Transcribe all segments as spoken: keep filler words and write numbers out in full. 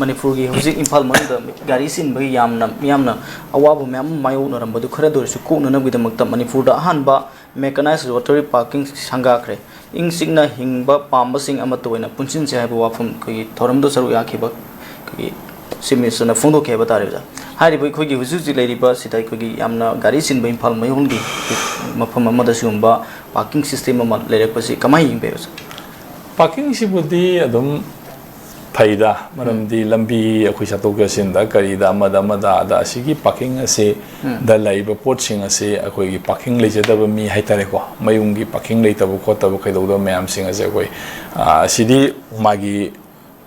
ꯃꯅꯤꯄꯨꯔꯒꯤ ꯍꯧꯖꯤꯛ ꯏꯝꯐꯥꯜ ꯃꯅꯨꯡꯗ ꯒꯥꯔꯤ ꯆꯤꯟꯕꯒꯤ ꯌꯥꯝꯅ ꯃꯤꯌꯥꯝꯅ ꯑꯋꯥꯕ ꯃꯌꯥꯝ ꯑꯃ ꯃꯥꯌꯣꯛꯅꯔꯝꯕꯗꯨ ꯈꯔꯗ ꯑꯣꯏꯔꯁꯨ ꯀꯣꯛꯅꯅꯕꯒꯤꯗꯃꯛꯇ ꯃꯅꯤꯄꯨꯔꯗ ꯑꯍꯥꯟꯕ mechanized rotary parking ꯁꯪꯒꯥꯈ꯭ꯔꯦ꯫ ꯏꯪ ꯆꯤꯛꯅ ꯍꯤꯡꯕ ꯄꯥꯝꯕꯁꯤꯡ ꯑꯃꯠꯇ ꯑꯣꯏꯅ ꯄꯨꯟꯁꯤꯟꯁꯦ ꯍꯥꯏꯕ ꯋꯥꯐꯝ ꯑꯩꯈꯣꯏꯒꯤ ꯊꯧꯔꯝꯗꯨ ꯁꯔꯨꯛ ꯌꯥꯈꯤꯕ ꯑꯩꯈꯣꯏꯒꯤ Chief Minister ꯅ ꯐꯣꯡꯗꯣꯛꯈꯤ ꯍꯥꯏꯕ ꯇꯥꯔꯦ ꯑꯣꯖꯥ꯫ ꯍꯥꯏꯔꯤꯕ ꯑꯩꯈꯣꯏꯒꯤ ꯍꯧꯖꯤꯛ ꯍꯧꯖꯤꯛ ꯂꯩꯔꯤꯕ ꯁꯤꯗ ꯑꯩꯈꯣꯏꯒꯤ ꯌꯥꯝꯅ ꯒꯥꯔꯤ ꯆꯤꯟꯕ ꯏꯝꯐꯥꯜ ꯃꯌꯣꯟꯒꯤ ꯃꯐꯝ ꯑꯃꯗ ꯁꯤꯒꯨꯝꯕ parking system ꯑꯃ ꯂꯩꯔꯛꯄꯁꯤ ꯀꯃꯥꯏꯅ ꯌꯦꯡꯕꯤꯕ ꯑꯣꯖꯥ? Parking ꯁꯤꯕꯨꯗꯤ ꯑꯗꯨꯝ ꯐꯩꯗ, ꯃꯔꯝꯗꯤ ꯂꯝꯕꯤ ꯑꯩꯈꯣꯏ ꯆꯠꯊꯣꯛ ꯆꯠꯁꯤꯟꯗ ꯀꯔꯤꯗ ꯑꯃꯗ ꯑꯃꯗ ꯑꯗ ꯑꯁꯤꯒꯤ parking ꯑꯁꯤ ꯗ ꯂꯩꯔꯤꯕ ꯄꯣꯠꯁꯤꯡ ꯑꯁꯤ ꯑꯩꯈꯣꯏꯒꯤ parking ꯂꯩꯖꯗꯕ ꯃꯤ ꯍꯥꯏꯇꯥꯔꯦꯀꯣ, ꯃꯌꯨꯝꯒꯤ parking ꯂꯩꯇꯕ ꯈꯣꯠꯇꯕ ꯀꯩꯗꯧꯗꯕ ꯃꯌꯥꯝꯁꯤꯡ ꯑꯁꯦ ꯑꯩꯈꯣꯏ, ꯑ, ꯑꯁꯤꯗꯤ ꯃꯥꯒꯤ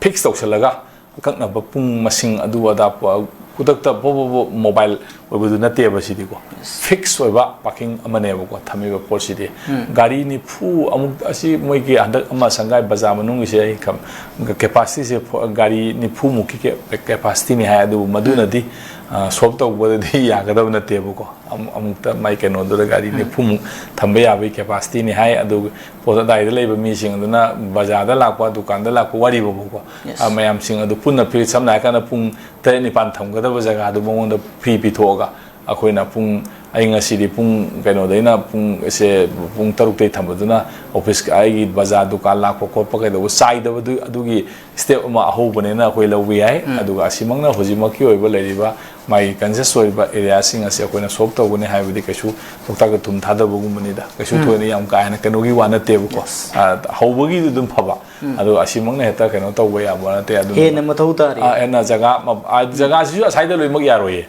fix ꯇꯧꯁꯜꯂꯒ ꯑꯀꯛꯅꯕ ꯄꯨꯡ ꯃꯁꯤꯡ ꯑꯗꯨ ꯑꯗꯥ ꯄ-, ꯈꯨꯗꯛꯇ ꯄꯣ ꯄꯣ ꯄꯣ mobile ꯑꯣꯏꯕꯗꯨ ꯅꯠꯇꯦꯕ ꯁꯤꯗꯤꯀꯣ꯫ Fix ꯑꯣꯏꯕ parking ꯑꯃꯅꯦꯕꯀꯣ ꯊꯝꯃꯤꯕ ꯄꯣꯠꯁꯤꯗꯤ꯫ ꯒꯥꯔꯤ ꯅꯤꯐꯨ ꯑꯃꯨꯛ ꯑꯁꯤ ꯃꯣꯏꯒꯤ ꯍꯟꯗꯛ ꯑꯃ ꯁꯪꯒꯥꯏ ꯕꯖꯥꯔ ꯃꯅꯨꯡꯒꯤꯁꯦ ꯑꯩ ꯈꯪ-, capacity ꯁꯦ ꯐꯣ-, ꯒꯥꯔꯤ ꯅꯤꯐꯨ ꯃꯨꯛꯀꯤ ꯀꯦ-, capacity ꯅꯤ ꯍꯥꯏ, ꯑꯗꯨꯕꯨ ꯃꯗꯨꯅꯗꯤ, ꯑ, solve ꯇꯧꯕꯗꯗꯤ ꯌꯥꯒꯗꯕ ꯅꯠꯇꯦꯕꯀꯣ꯫ ꯑꯃꯨ-, ꯑꯃꯨꯛꯇ ꯃꯥꯏ ꯀꯩꯅꯣꯗꯨꯗ ꯒꯥꯔꯤ ꯅꯤꯐꯨ ꯃꯨꯛ ꯊꯝꯕ ꯌꯥꯕꯒꯤ capacity ꯅꯤ ꯍꯥꯏ꯫ ꯑꯗꯨ ꯄꯣꯠ ꯑꯗꯥꯏꯗ ꯂꯩꯕ ꯃꯤꯁꯤꯡ ꯑꯗꯨꯅ ꯕꯖꯥꯔꯗ ꯂꯥꯛꯄ, ꯗꯨꯀꯥꯟꯗ ꯂꯥꯛꯄ ꯋꯥꯔꯤꯕꯀꯣ꯫ Yes. ꯑ, ꯃꯌꯥꯝꯁꯤꯡ ꯑꯗꯨ ꯄꯨꯟꯅ ꯐꯤ-, ꯁꯝꯅ ꯍꯥꯏꯔꯀꯥꯟꯗ ꯄꯨꯡ ꯇꯔꯦꯠ ꯅꯤꯄꯥꯟ ꯊꯝꯒꯗꯕ ꯖꯒꯥꯗꯨ ꯃꯉꯣꯟꯗ free ꯄꯤꯊꯣꯛꯑꯒ ꯑꯩꯈꯣꯏꯅ ꯄꯨꯡ, ꯑꯩ ꯉꯁꯤꯗꯤ ꯄꯨꯡ ꯀꯩꯅꯣꯗꯩꯅ ꯄꯨꯡ ꯁꯦ ꯄꯨꯡ ꯇꯔꯨꯛꯇꯩ ꯊꯝꯕꯗꯨꯅ office ꯑꯩꯒꯤ ꯕꯖꯥꯔ ꯗꯨꯀꯥꯟ ꯂꯥꯛꯄ ꯈꯣꯠꯄ ꯀꯩꯗꯧꯕ ꯆꯥꯏꯗꯕꯗꯨ ꯑꯗꯨꯒꯤ step ꯑꯃ ꯑꯍꯧꯕꯅꯦꯅ ꯑꯩꯈꯣꯏ ꯂꯧꯕ ꯌꯥꯏ꯫ ꯑꯗꯨꯒ ꯑꯁꯤꯃꯛꯅ ꯍꯧꯖꯤꯛꯃꯛꯀꯤ ꯑꯣꯏꯕ ꯂꯩꯔꯤꯕ ꯃꯥꯒꯤ congested ꯑꯣꯏꯕ area ꯁꯤꯡ ꯑꯁꯤ ꯑꯩꯈꯣꯏꯅ solve ꯇꯧꯒꯅꯤ ꯍꯥꯏꯕꯗꯤ ꯀꯩꯁꯨ ꯂꯣꯛꯇꯥꯛꯇ ꯊꯨꯝ ꯊꯥꯗꯕꯒꯨꯝꯕꯅꯤꯗ꯫ ꯀꯩꯁꯨ ꯊꯣꯏꯅ ꯌꯥꯝ ꯀꯥ ꯍꯦꯟꯅ ꯀꯩꯅꯣꯒꯤ ꯋꯥ ꯅꯠꯇꯦꯕꯀꯣ꯫ Yes. ꯑ, ꯍꯧꯕꯒꯤꯗꯤ ꯑꯗꯨꯝ ꯐꯕ꯫ ꯑꯗꯣ ꯑꯁꯤꯃꯛꯅ ꯍꯦꯛꯇ ꯀꯩꯅꯣ ꯇꯧꯕ ꯌꯥꯕ ꯅꯠꯇꯦ꯫ ꯑꯗꯨꯝ ꯍꯦꯟꯅ ꯃꯊꯧ ꯇꯥꯔꯤ꯫ ꯑ, ꯍꯦꯟꯅ ꯖꯒꯥ ꯃ-, ꯑ, ꯖꯒꯥꯁꯤꯁꯨ ꯑꯁꯥꯏꯗ ꯂꯣꯏꯅꯃꯛ ꯌꯥꯔꯣꯏꯌꯦ꯫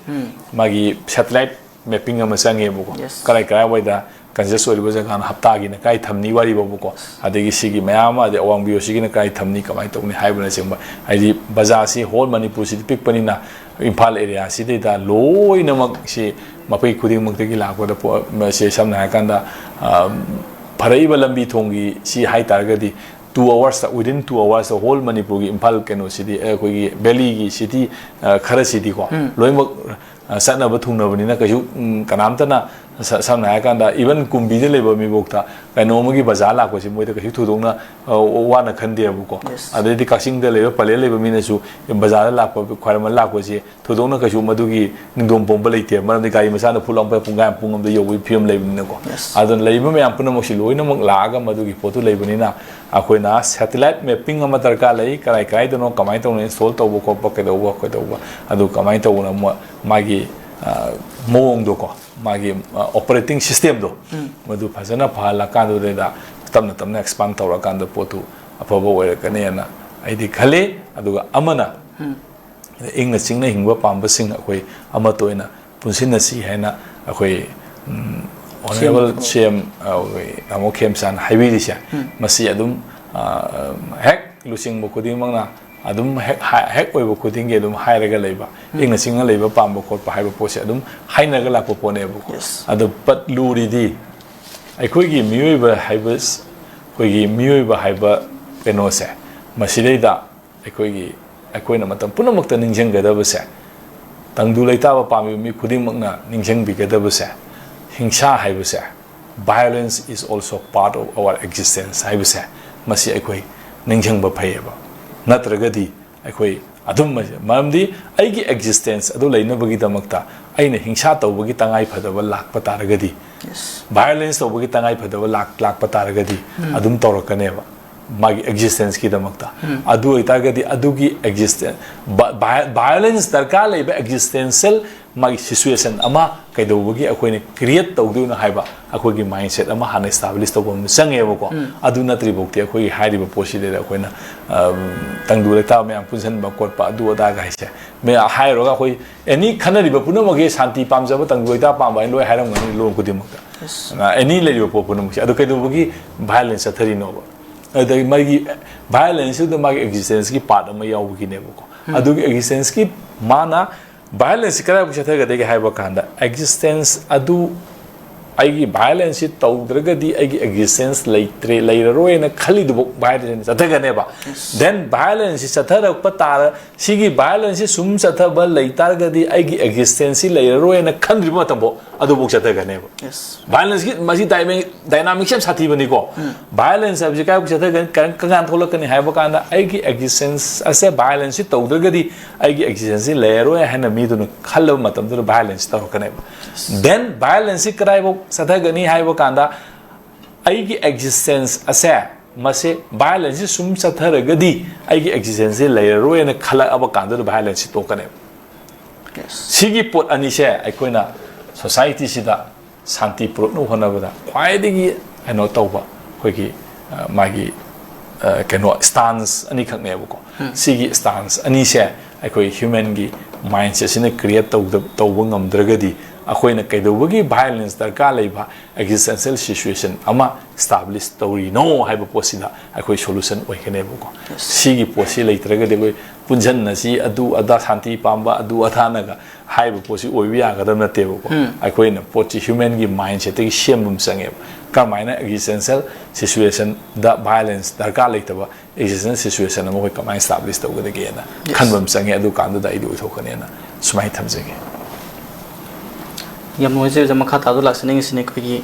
ꯃꯥꯒꯤ satellite mapping ꯑꯃ ꯆꯪꯉꯦꯕꯀꯣ꯫ Yes. ꯀꯔꯥꯏ ꯀꯔꯥꯏꯋꯥꯏꯗ congested ꯑꯣꯏꯔꯤꯕ ꯖꯒꯥꯅ ꯍꯞꯇꯥꯒꯤꯅ ꯀꯥꯏ ꯊꯝꯅꯤ ꯋꯥꯔꯤꯕꯣꯕꯀꯣ꯫ ꯑꯗꯒꯤ ꯁꯤꯒꯤ ꯃꯌꯥꯝ ꯑꯃ, ꯑꯗꯩ ꯑꯋꯥꯡ ꯕꯤꯌꯣꯁꯤꯒꯤꯅ ꯀꯥꯏ ꯊꯝꯅꯤ, ꯀꯃꯥꯏꯅ ꯇꯧꯅꯤ ꯍꯥꯏꯕꯅꯆꯤꯡꯕ꯫ ꯍꯥꯏꯗꯤ ꯕꯖꯥꯔꯁꯤ whole ꯃꯅꯤꯄꯨꯔꯁꯤꯗꯤ ꯄꯤꯛꯄꯅꯤꯅ ꯏꯝꯐꯥꯜ area ꯁꯤꯗꯩꯗ ꯂꯣꯏꯅꯃꯛ ꯁꯤ ꯃꯐꯝ ꯈꯨꯗꯤꯡꯃꯛꯇꯒꯤ ꯂꯥꯛꯄꯗ ꯄꯣ-, ꯁꯤ ꯁꯝꯅ ꯍꯥꯏꯔꯀꯥꯟꯗ, ꯑ, ꯐꯔꯛꯏꯕ ꯂꯝꯕꯤ ꯊꯣꯡꯒꯤ ꯁꯤ ꯍꯥꯏꯇꯥꯔꯒꯗꯤ two hours ꯇ, within two hours ꯇ whole ꯃꯅꯤꯄꯨꯔꯒꯤ ꯏꯝꯐꯥꯜ ꯀꯩꯅꯣꯁꯤꯗꯤ, ꯑꯩꯈꯣꯏꯒꯤ valley ꯒꯤ city, ꯑ, ꯈꯔꯁꯤꯗꯤꯀꯣ, ꯂꯣꯏꯅꯃꯛ, ꯑ, ꯆꯠꯅꯕ ꯊꯨꯡꯅꯕꯅꯤꯅ ꯀꯩꯁꯨ, ꯎꯝ, ꯀꯅꯥꯝꯇꯅ ꯁ- ꯁꯝꯅ ꯍꯥꯏꯔꯀꯥꯟꯗ, even ꯀꯨꯝꯕꯤꯗ ꯂꯩꯕ ꯃꯤꯐꯥꯎꯗ ꯀꯩꯅꯣ ꯑꯃꯒꯤ ꯕꯖꯥꯔ ꯂꯥꯛꯄꯁꯤ ꯃꯣꯏꯗ ꯀꯩꯁꯨ ꯊꯣꯏꯗꯣꯛꯅ, ꯑ, ꯋꯥꯅ ꯈꯟꯗꯦꯕꯀꯣ꯫ Yes. ꯑꯗꯩꯗꯤ ꯀꯛꯆꯤꯡꯗ ꯂꯩꯕ, ꯄꯂꯦꯜ ꯂꯩꯕ ꯃꯤꯅꯁꯨ ꯕꯖꯥꯔꯗ ꯂꯥꯛꯄ, ꯈ꯭ꯋꯥꯏꯔꯝꯕꯟ ꯂꯥꯛꯄꯁꯤ ꯊꯣꯏꯗꯣꯛꯅ ꯀꯩꯁꯨ ꯃꯗꯨꯒꯤ ꯅꯤꯡꯗꯣꯝ ꯄꯣꯝꯕ ꯂꯩꯇꯦ꯫ ꯃꯔꯝꯗꯤ ꯒꯥꯔꯤ ꯃꯆꯥꯅ ꯐꯨꯠ ꯂꯥꯎꯕ ꯄꯨꯡꯈꯥꯏ ꯑꯃ, ꯄꯨꯡ ꯑꯃꯗ ꯌꯧꯕꯒꯤ ꯐꯤꯕꯝ ꯂꯩꯕꯅꯤꯅꯀꯣ꯫ Yes. ꯑꯗꯨꯅ ꯂꯩꯔꯤꯕ ꯃꯌꯥꯝ ꯄꯨꯝꯅꯃꯛꯁꯤ ꯂꯣꯏꯅꯃꯛ ꯂꯥꯛꯑꯒ ꯃꯗꯨꯒꯤ ꯄꯣꯠꯇꯨ ꯂꯩꯕꯅꯤꯅ, ꯑꯩꯈꯣꯏꯅ satellite mapping ꯑꯃ ꯗꯔꯀꯥꯔ ꯂꯩ꯫ ꯀꯔꯥꯏ ꯀꯔꯥꯏꯗꯅꯣ, ꯀꯃꯥꯏꯅ ꯇꯧꯅ install ꯇꯧꯕ ꯈꯣꯠꯄ, ꯀꯩꯗꯧꯕ ꯀꯩꯗꯧꯕ, ꯑꯗꯨ ꯀꯃꯥꯏꯅ ꯇꯧꯕꯅꯣ, ꯃꯣ- ꯃꯥꯒꯤ, ꯑ, ꯃꯑꯣꯡꯗꯣꯀꯣ, ꯃꯥꯒꯤ, ꯑ, operating systemꯗꯣ, ꯃꯗꯨ ꯐꯖꯅ ꯐꯍꯜꯂꯀꯥꯟꯗꯨꯗꯩꯗ ꯇꯞꯅ ꯇꯞꯅ expand ꯇꯧꯔꯀꯥꯟꯗ ꯄꯣꯠꯇꯨ ꯑꯐꯕ ꯑꯣꯏꯔꯛꯀꯅꯤꯅ ꯑꯩꯗꯤ ꯈꯜꯂꯤ꯫ ꯑꯗꯨꯒ ꯑꯃꯅ, ꯏꯪꯅ ꯆꯤꯛꯅ ꯍꯤꯡꯕ ꯄꯥꯝꯕꯁꯤꯡ ꯑꯩꯈꯣꯏ ꯑꯃꯠꯇ ꯑꯣꯏꯅ ꯄꯨꯟꯁꯤꯟꯅꯁꯤ ꯍꯥꯏꯅ ꯑꯩꯈꯣꯏ, ꯎꯝ, Honourable C M, ꯑ, ꯑꯩꯈꯣꯏ ꯇꯥꯃꯣ ꯈꯦꯝꯆꯥꯟ ꯍꯥꯏꯕꯤꯔꯤꯁꯦ, ꯃꯁꯤ ꯑꯗꯨꯝ, ꯑ, ꯍꯦꯛ ꯂꯨꯆꯤꯡꯕ ꯈꯨꯗꯤꯡꯃꯛꯅ ꯑꯗꯨꯝ ꯍꯦꯛ ꯍꯥꯏ- ꯍꯦꯛ ꯑꯣꯏꯕ ꯈꯨꯗꯤꯡꯒꯤ ꯑꯗꯨꯝ ꯍꯥꯏꯔꯒ ꯂꯩꯕ, ꯏꯪꯅ ꯆꯤꯡꯅ ꯂꯩꯕ ꯄꯥꯝꯕ ꯈꯣꯠꯄ ꯍꯥꯏꯕ ꯄꯣꯠꯁꯦ ꯑꯗꯨꯝ ꯍꯥꯏꯅꯔꯒ ꯂꯥꯛꯄ ꯄꯣꯠꯅꯦꯕꯀꯣ꯫ Yes. ꯑꯗꯣ but ꯂꯨꯔꯤꯗꯤ ꯑꯩꯈꯣꯏꯒꯤ ꯃꯤꯑꯣꯏꯕ ꯍꯥꯏꯕ, ꯑꯩꯈꯣꯏꯒꯤ ꯃꯤꯑꯣꯏꯕ ꯍꯥꯏꯕ ꯀꯩꯅꯣꯁꯦ, ꯃꯁꯤꯗꯩꯗ ꯑꯩꯈꯣꯏꯒꯤ, ꯑꯩꯈꯣꯏꯅ ꯃꯇꯝ ꯄꯨꯝꯅꯃꯛꯇ ꯅꯤꯡꯁꯤꯡꯒꯗꯕꯁꯦ, ꯇꯪꯗꯨ ꯂꯩꯇꯥꯕ ꯄꯥꯝꯃꯤꯕ ꯃꯤ ꯈꯨꯗꯤꯡꯃꯛꯅ ꯅꯤꯡꯁꯤꯡꯕꯤꯒꯗꯕꯁꯦ, ꯍꯤꯡꯁꯥ ꯍꯥꯏꯕꯁꯦ, violence is also part of our existence ꯍꯥꯏꯕꯁꯦ, ꯃꯁꯤ ꯑꯩꯈꯣꯏ ꯅꯤꯡꯁꯤꯡꯕ ꯐꯩꯌꯦꯕ꯫ ꯅꯠꯇ꯭ꯔꯒꯗꯤ ꯑꯩꯈꯣꯏ ꯑꯗꯨꯝ, ꯃꯔꯝꯗꯤ ꯑꯩꯒꯤ existence ꯑꯗꯨ ꯂꯩꯅꯕꯒꯤꯗꯃꯛꯇ ꯑꯩꯅ ꯍꯤꯡꯁꯥ ꯇꯧꯕꯒꯤ ꯇꯉꯥꯏ ꯐꯗꯕ ꯂꯥꯛꯄ ꯇꯥꯔꯒꯗꯤ, violence ꯇꯧꯕꯒꯤ ꯇꯉꯥꯏ ꯐꯗꯕ ꯂꯥꯛ- ꯂꯥꯛꯄ ꯇꯥꯔꯒꯗꯤ ꯑꯗꯨꯝ ꯇꯧꯔꯛꯀꯅꯦꯕ ꯃꯥꯒꯤ existenceꯀꯤꯗꯃꯛꯇ꯫ ꯑꯗꯨ ꯑꯣꯏꯇꯥꯔꯒꯗꯤ ꯑꯗꯨꯒꯤ existen- violence ꯗꯔꯀꯥꯔ ꯂꯩꯕ existential ꯃꯥꯒꯤ situation ꯑꯃ ꯀꯩꯗꯧꯕꯒꯤ ꯑꯩꯈꯣꯏꯅ create ꯇꯧꯗꯣꯏꯅꯣ ꯍꯥꯏꯕ ꯑꯩꯈꯣꯏꯒꯤ mindset ꯑꯃ ꯍꯥꯟꯅ establish ꯇꯧꯕ ꯑꯃ ꯆꯪꯉꯦꯕꯀꯣ꯫ ꯑꯗꯨ ꯅꯠꯇ꯭ꯔꯤꯐꯥꯎꯗꯤ ꯑꯩꯈꯣꯏꯒꯤ ꯍꯥꯏꯔꯤꯕ ꯄꯣꯠꯁꯤꯗꯩꯗ ꯑꯩꯈꯣꯏꯅ, ꯑꯝ, ꯇꯪꯗꯨ ꯂꯩꯇꯥꯕ ꯃꯌꯥꯝ ꯄꯨꯟꯁꯤꯟꯕ ꯈꯣꯠꯄ ꯑꯗꯨ ꯑꯗꯥꯒ ꯍꯥꯏꯁꯦ, ꯃꯌꯥꯝ ꯍꯥꯏꯔꯨꯔꯒ ꯑꯩꯈꯣꯏ any ꯈꯟꯅꯔꯤꯕ ꯄꯨꯝꯅꯃꯛꯀꯤ ꯁꯥꯟꯇꯤ ꯄꯥꯝꯖꯕ ꯇꯪꯗꯨ ꯂꯩꯇꯥ ꯄꯥꯝꯕ ꯍꯥꯏꯅ ꯂꯣꯏ ꯍꯥꯏꯔꯝꯒꯅꯤ ꯂꯣꯟ ꯈꯨꯗꯤꯡꯃꯛꯇ꯫ Any ꯂꯩꯔꯤꯕ ꯄꯣꯠ ꯄꯨꯝꯅꯃꯛꯁꯦ꯫ ꯑꯗꯨ ꯀꯩꯗꯧꯕꯒꯤ violence ꯆꯠꯊꯔꯤꯅꯣꯕ? ꯑꯗꯒꯤ ꯃꯥꯒꯤ violenceꯗꯨꯗ ꯃꯥꯒꯤ existenceꯀꯤ part ꯑꯃ ꯌꯥꯎꯕꯒꯤꯅꯦꯕꯀꯣ꯫ ꯑꯗꯨꯒꯤ existenceꯀꯤ ꯃꯥꯅ violence ꯀꯗꯥꯏꯐꯥꯎ ꯆꯠꯊꯒꯗꯒꯦ ꯍꯥꯏꯕ ꯀꯥꯟꯗ, existence ꯑꯗꯨ, ꯑꯩꯒꯤ violenceꯁꯤ ꯇꯧꯗ꯭ꯔꯒꯗꯤ ꯑꯩꯒꯤ existence ꯂꯩꯇ꯭ꯔꯦ, ꯂꯩꯔꯔꯣꯏꯅ ꯈꯜꯂꯤꯗꯨꯐꯥꯎ violence ꯆꯠꯊꯒꯅꯦꯕ꯫ Then violenceꯁꯤ ꯆꯠꯊꯔꯛꯄ ꯇꯥꯔ-, ꯁꯤꯒꯤ violenceꯁꯤ ꯁꯨꯝ ꯆꯠꯊꯕ ꯂꯩ ꯇꯥꯔꯒꯗꯤ ꯑꯩꯒꯤ existenceꯁꯤ ꯂꯩꯔꯔꯣꯏꯅ ꯈꯟꯗ꯭ꯔꯤꯕ ꯃꯇꯝꯐꯥꯎ ꯑꯗꯨꯐꯥꯎ ꯆꯠꯊꯒꯅꯦꯕ꯫ Yes. Violence ꯀꯤ ꯃꯁꯤ ꯗꯥꯏꯅꯥꯃꯤꯛꯁ ꯌꯥꯝ ꯁꯥꯊꯤꯕꯅꯤꯀꯣ꯫ Violence ꯍꯥꯏꯕꯁꯤ ꯀꯥꯏꯐꯥꯎ ꯆꯠꯊꯒꯅꯤ, ꯀꯔꯝ ꯀꯔꯝ ꯀꯥꯟꯗ ꯊꯣꯛꯂꯛꯀꯅꯤ ꯍꯥꯏꯕ ꯀꯥꯟꯗ ꯑꯩꯒꯤ ꯑꯦꯛꯖꯤꯁꯇꯦꯟꯁ ꯑꯁꯦ violence ꯁꯤ ꯇꯧꯗ꯭ꯔꯒꯗꯤ ꯑꯩꯒꯤ ꯑꯦꯛꯖꯤꯁꯇꯦꯟꯁ ꯁꯤ ꯂꯩꯔꯔꯣꯏ ꯍꯥꯏꯅ ꯃꯤꯗꯨꯅ ꯈꯜꯂꯕ ꯃꯇꯝꯗꯨꯗ violence ꯁꯤ ꯇꯧꯔꯛꯀꯅꯦꯕ꯫ Then violence ꯁꯤ ꯀꯗꯥꯏꯐꯥꯎ ꯆꯠꯊꯒꯅꯤ ꯍꯥꯏꯕ ꯀꯥꯟꯗ ꯑꯩꯒꯤ ꯑꯦꯛꯖꯤꯁꯇꯦꯟꯁ ꯑꯁꯦ ꯃꯁꯦ violence ꯁꯤ ꯁꯨꯝ ꯆꯠꯊꯔꯒꯗꯤ ꯑꯩꯒꯤ ꯑꯦꯛꯖꯤꯁꯇꯦꯟꯁ ꯁꯤ ꯂꯩꯔꯔꯣꯏꯅ ꯈꯜꯂꯛꯑꯕ ꯀꯥꯟꯗꯨꯗ violence ꯁꯤ ꯇꯣꯛꯀꯅꯦꯕ꯫ Yes. ꯁꯤꯒꯤ ꯄꯣꯠ ꯑꯅꯤꯁꯦ ꯑꯩꯈꯣꯏꯅ ꯁꯣꯁꯥꯏꯇꯤꯁꯤꯗ ꯁꯥꯟꯇꯤ ꯄꯨꯔꯛꯅꯕ ꯍꯣꯠꯅꯕꯗ ꯈ꯭ꯋꯥꯏꯗꯒꯤ ꯀꯩꯅꯣ ꯇꯧꯕ ꯑꯩꯈꯣꯏꯒꯤ ꯑ, ꯃꯥꯒꯤ ꯑ, ꯀꯩꯅꯣ ꯁ꯭ꯇꯥꯟꯁ ꯑꯅꯤꯈꯛꯅꯦꯕꯀꯣ꯫ ꯁꯤꯒꯤ ꯁ꯭ꯇꯥꯟꯁ ꯑꯅꯤꯁꯦ ꯑꯩꯈꯣꯏ ꯍ꯭ꯌꯨꯃꯦꯟꯒꯤ ꯃꯥꯏꯟꯁꯦꯠꯁꯤꯅ ꯀ꯭ꯔꯤꯌꯦꯠ ꯇꯧꯕ ꯉꯝꯗ꯭ꯔꯒꯗꯤ ꯑꯩꯈꯣꯏꯅ ꯀꯩꯗꯧꯕꯒꯤ violence ꯗꯔꯀꯥꯔ ꯂꯩꯕ existential situation ꯑꯃ establish ꯇꯧꯔꯤꯅꯣ ꯍꯥꯏꯕ ꯄꯣꯠꯁꯤꯗ ꯑꯩꯈꯣꯏ ꯁꯣꯂꯨꯁꯟ ꯑꯣꯏꯒꯅꯦꯕꯀꯣ꯫ ꯁꯤꯒꯤ ꯄꯣꯠꯁꯤ ꯂꯩꯇ꯭ꯔꯒꯗꯤ ꯑꯩꯈꯣꯏ ꯄꯨꯟꯁꯤꯟꯅꯁꯤ, ꯑꯗꯨ ꯑꯗꯥ, ꯁꯥꯟꯇꯤ ꯄꯥꯝꯕ, ꯑꯗꯨ ꯑꯗꯥꯅꯒ ꯍꯥꯏꯕ ꯄꯣꯠꯁꯤ ꯑꯣꯏꯕ ꯌꯥꯒꯗꯕ ꯅꯠꯇꯦꯕꯀꯣ꯫ ꯑꯩꯈꯣꯏꯅ ꯄꯣꯠꯁꯤ ꯍ꯭ꯌꯨꯃꯦꯟꯒꯤ ꯃꯥꯏꯟꯁꯦꯠꯇꯒꯤ ꯁꯦꯝꯕ ꯑꯃ ꯆꯪꯉꯦꯕ꯫ ꯀꯔꯝꯍꯥꯏꯅ existential situation ꯗ violence ꯗꯔꯀꯥꯔ ꯂꯩꯇꯕ existential situation ꯑꯃ ꯑꯩꯈꯣꯏ ꯀꯃꯥꯏꯅ establish ꯇꯧꯒꯗꯒꯦꯅ ꯈꯟꯕ ꯑꯃ ꯆꯪꯉꯦ꯫ ꯑꯗꯨ ꯀꯥꯟꯗꯨꯗ ꯑꯩꯗꯤ ꯑꯣꯏꯊꯣꯛꯀꯅꯦꯅ ꯁꯨꯃꯥꯏꯅ ꯊꯝꯖꯒꯦ꯫ ꯌꯥꯝ ꯅꯨꯡꯉꯥꯏꯖꯩ ꯑꯣꯖꯥ꯫ ꯃꯈꯥ ꯇꯥꯕꯗ ꯂꯥꯛꯆꯅꯤꯡꯉꯤꯁꯤꯅ ꯑꯩꯈꯣꯏꯒꯤ